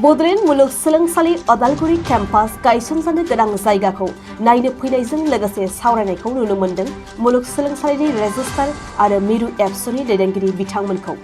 बड'ल मुलुगसोलोंसालि अदालगुरि केम्पास गायसनजानो गोनां जायगाखौ नायनो फैनायजों लोगोसे सावरायनायखौ नुनो मोन्दों मुलुगसोलोंसालिनि रेजिस्ट्रार आरो मिरु एबसुनि दैदेनगिरि बिथांमोनखौ।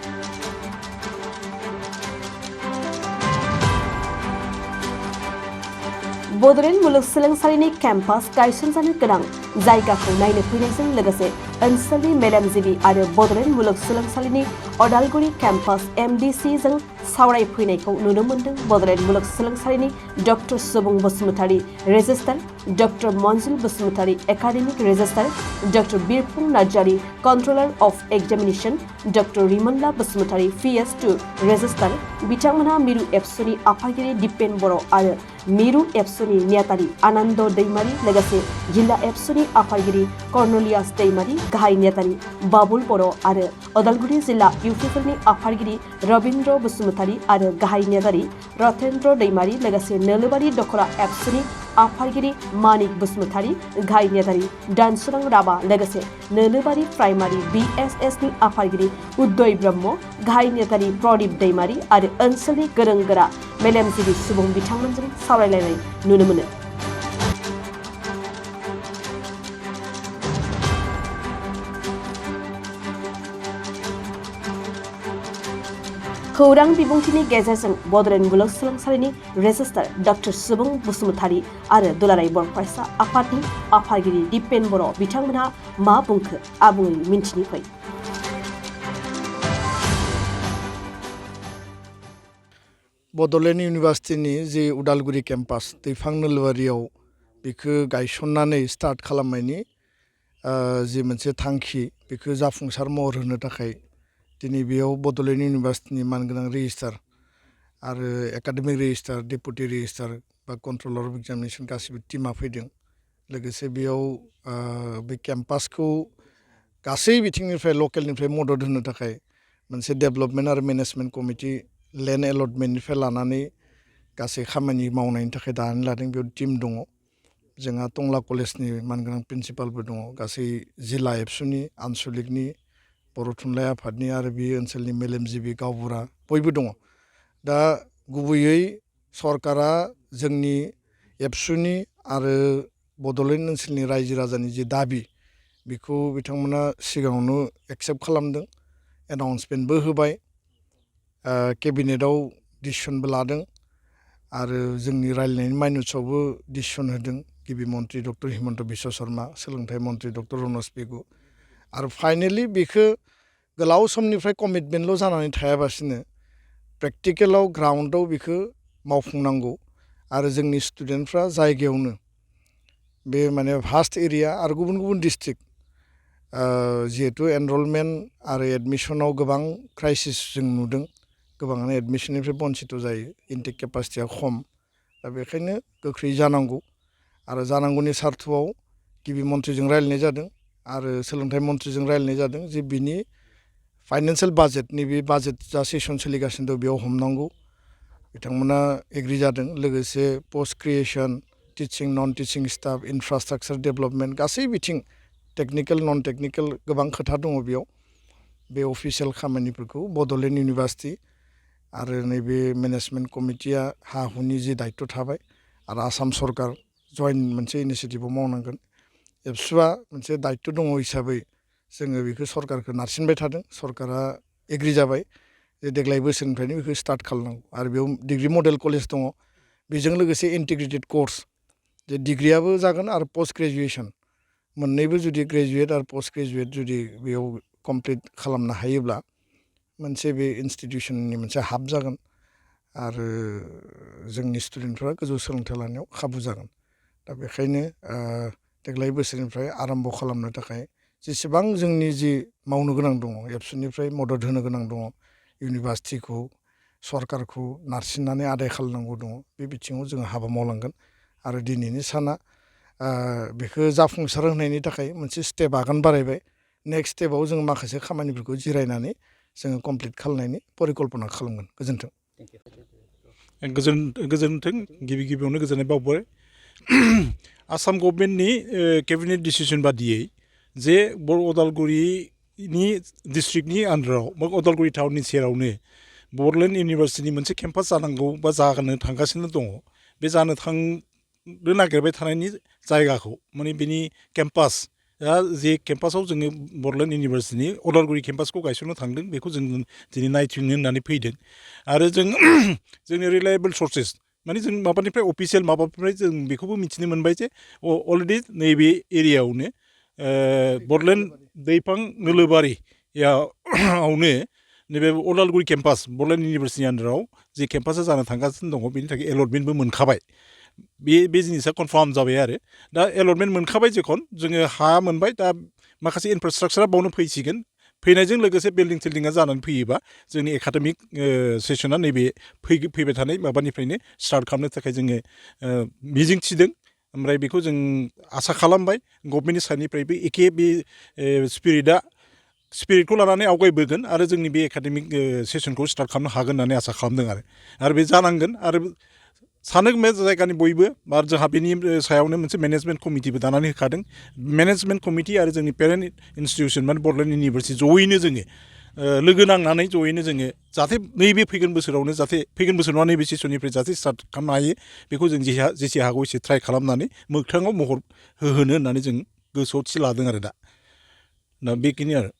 बड'ल मुलुगसोलोंसालिनि केम्पास गायसनजानो गोनां जायगाखौ नायनो फैनायजों लोगोसे ओनसोलनि मेलेमजिबि आरो बड'ल मुलुगसोलोंसालिनि अदालगुरि केम्पास MDC जों सावरायफैनायखौ नुनो मोन्दों बड'ल मुलुगसोलोंसालिनि doctor Subung Basumatary registrar, doctor Manjul Basumatary academic registrar, doctor Birphung Narzary controller of examination, doctor Rimanla Basumatary PS2 registrar बिथांमोनहा मिरु एबसुनि आफादगिरि दिपेन बर' आरो मिरु एबसुनि नेहाथारि आनन्द दैमारी लोगोसे जिल्ला एबसुनि आफादगिरि कर्नलियास दैमारी, गाहाय नेहाथारि बाबुल बर' आरो अदालगुरि जिल्ला इउपिफोरनि आफादगिरि रबिन्द्र बसुमतारी आरो गाहाय नेहाथारि रतेन्द्र दैमारी लोगोसे नोलोबारि दखरा एबसुनि आफादगिरि मानिक बसुमतारी, गाहाय नेहाथारि दानसोरां राभा लोगोसे नोलोबारि प्राइमारि BSS नि आफादगिरि उदय ब्रह्म, गाहाय नेहाथारि प्रदीप दैमारी आरो ओनसोलनि गोरों गोरा मेलेमजिबि सुबुं बिथांमोनजों सावरायलायनाय नुनो मोनो। खौरां बिबुंथिनि गेजेरजों बड'ल मुलुगसोलोंसालिनि रेजिस्ट्रार डक्टर सुबुं बसुमतारी आरो दुलाराय बर' फरायसा आफादनि आफादगिरि दिपेन बर' बिथांमोनहा मा बुंखो आबुङै मिन्थिनि फै। बड'ल इउनिभार्सिटिनि जि उदालगुरि केम्पास दैफां नोलोबारियाव बेखौ गायसननानै स्टार्ट खालामनायनि जि मोनसे थांखि बेखौ जाफुंसार महर होनो थाखाय दिनै बेयाव बड'ल इउनिभार्सिटिनि मानगोनां रेजिस्ट्रार आरो एकाडेमिक रेजिस्ट्रार, डेपुटि रेजिस्ट्रार बा कन्ट्रोलार अफ एग्जामिनेशन गासिबो टिमा फैदों। लोगोसे बेयाव बे केम्पासखौ गासै बिथिंनिफ्राय लकेलनिफ्राय मदद होनो थाखाय मोनसे डेभेलपमेन्ट आरो मेनेजमेन्ट कमिटि लेन्ड एलटमेन्टनिफ्राय लानानै गासै खामानि मावनायनि थाखाय दानानै लादों। बेयाव टिम दङ। जोंहा टंला कलेजनि मानगोनां प्रिन्सिपालबो दङ। गासै जिल्ला एबसुनि आनसलिकनि बर' थुनलाइ आफादनि आरो बे ओनसोलनि मेलेमजिबि गावबुरा बयबो दङ। दा गुबैयै सरकारा जोंनि एबसुनि आरो बड'लेण्ड ओनसोलनि रायजो राजानि जि दाबि बेखौ बिथांमोना सिगाङावनो एक्सेप्ट खालामदों, एनाउन्समेन्टबो होबाय, केबिनेटआव डिसिसनबो लादों आरो जोंनि रायलायनायनि माइनट्सआवबो डिसिसन होदों गिबि मन्त्रि डक्टर हिमन्त बिश्व शर्मा, सोलोंथाइ मन्त्रि डक्टर रनज पेगु आरो फाइनेलि बेखौ गोलाव समनिफ्राय कमिटमेन्टल' जानानै थायाबासिनो प्रेक्टिकेलाव ग्राउन्डआव बेखौ मावफुंनांगौ आरो जोंनि स्टुडेन्टफ्रा जायगायावनो बे माने भास्ट एरिया आरो गुबुन गुबुन डिस्ट्रिक्ट जिहेथु एनरलमेन्ट आरो एडमिसनाव गोबां क्राइसिस जों नुदों, गोबाङानो एडमिसननिफ्राय बन्सित जायो, इनटेक केपासिटिया खम, दा बेखायनो गोख्रै जानांगौ आरो जानांगौनि सार्थआव गिबि मन्थ्रिजों रायलायनाय जादों आरो सोलोंथाइ मन्थ्रिजों रायलायनाय जादों जे बिनि फाइनान्सियेल बाजेटनि बे बाजेट जा सेसन सोलिगासिनो दं बेयाव हमनांगौ। बिथांमोना एग्रि जादों। लोगोसे पस्ट क्रिएसन, टिचिं नन टिचिं स्टाफ, इनफ्रास्ट्राक्चार डेभेलपमेन्ट गासै बिथिं टेकनिकेल नन टेकनिकेल गोबां खोथा दङ बेयाव। बे अफिसियेल खामानिफोरखौ बड'ल इउनिभार्सिटि आरो नैबे मेनेजमेन्ट कमिटिया हा हुनि जि दायित्व थाबाय आरो आसाम सरकार जइन्ट मोनसे इनिसियेटिभआव मावनांगोन। एबसुआ मोनसे दायित्व दङ हिसाबै जोङो बेखौ सरकारखौ नारसिनबाय थादों। सरकारा एग्रि जाबाय जे देग्लाय बोसोरनिफ्रायनो बेखौ स्टार्ट खालामनांगौ आरो बेयाव डिग्री मडेल कलेज दङ। बेजों लोगोसे इन्टिग्रेटेड कर्स जे डिग्रियाबो जागोन आरो पस्ट ग्रेजुएसन मोननैबो जुदि ग्रेजुवेट आरो पस्ट ग्रेजुवेट जुदि बेयाव कमप्लिट खालामनो हायोब्ला मोनसे बे इन्सटिटिउसननि मोनसे हाब जागोन आरो जोंनि स्टुडेन्टफ्रा गोजौ सोलोंथाइ लानायाव खाबु जागोन। दा बेखायनो देग्लाय बोसोरनिफ्राय आरम्भ खालामनो थाखाय जेसेबां जोंनि जि मावनो गोनां दङ, एबसुनिफ्राय मदद होनो गोनां दङ, इउनिभार्सिटिखौ सरकारखौ नारसिननानै आदाय खालामनांगौ दङ, बे बिथिङाव जोङो हाबा मावलांगोन आरो दिनैनि साना बेखौ जाफुंसार होनायनि थाखाय मोनसे स्टेप आगान बारायबाय। नेक्स्ट स्टेपाव जों माखासे खामानिफोरखौ जिरायनानै जोङो कमप्लिट खालामनायनि परिकल्पना खालामगोन। गोजोन्थों। गोजोन्थों। गिबियावनो गोजोननाय बावबाय। आसाम गभर्नमेन्टनि केबिनेट डिसिसन बादियै जे बर' अदालगुरिनि डिस्ट्रिक्टनि आन्दाराव बा अदालगुरि टाउननि सेरावनो बड'लेण्ड इउनिभारसिटिनि मोनसे केम्पास जानांगौ बा जानो थांगासिनो दङ बे जानो थांनो नागिरबाय थानायनि जायगाखौ माने बिनि केम्पास जे केम्पासाव जोङो बड'लेण्ड इउनिभारसिटिनि अदालगुरि केम्पासखौ गायसननो थांदों बेखौ जों दिनै नायथिंनो होननानै फैदों आरो जों जोंनि रिलायेबल सर्सेस माने जों माबानिफ्राय अफिसियेल माबानिफ्राय जों बेखौबो मिथिनो मोनबाय जे अलरेडि नैबे एरियायावनो बड'लेण्ड दैफां नोलोबारियावनो नैबे अदालगुरि केम्पास बड'लेण्ड इउनिभारसिटिनि आन्दाराव जे केम्पासा जानो थांगासिनो दङ बेनि थाखाय एलटमेन्टबो मोनखाबाय बे जिनिसा कनफार्म जाबाय आरो दा एलटमेन्ट मोनखाबाय जेखन जोङो हा मोनबाय दा माखासे इनफ्रास्ट्राक्चारा बावनो फैसिगोन फैनायजों लोगोसे बिल्डिं थिल्डिङा जानानै फैयोबा जोंनि एकाडेमिक सेसना नैबे फैबाय थानाय माबानिफ्रायनो स्टार्ट खालामनो थाखाय जोङो मिजिं थिदों ओमफ्राय बेखौ जों आसा खालामबाय गभर्नमेन्टनि साइडनिफ्रायबो एखे बे स्पिरिटखौ लानानै आवगायबोगोन आरो जोंनि बे एकाडेमिक सेसनखौ स्टार्ट खालामनो हागोन होननानै आसा खालामदों आरो बे जानांगोन आरो सानो बे जायगानि बयबो आरो जोंहा बेनि सायावनो मोनसे मेनेजमेन्ट कमिटिबो दानानै होखादों मेनेजमेन्ट कमिटि आरो जोंनि पेरेन्ट इन्सटिटिउसन माने बड'लेण्ड इउनिभारसिटि जयैनो जोङो लोगो नांनानै जयैनो जोङो जाहाथे नैबे फैगोन बोसोरावनो जाहाथे फैगोन बोसोर नङा नैबे सेसननिफ्राय जाहाथे स्टार्ट खालामनो हायो बेखौ जों जेसे हागौ एसे ट्राइ खालामनानै मोगथाङाव महर होहोनो होननानै जों गोसोआव थि लादों आरो दा बेखिनि आरो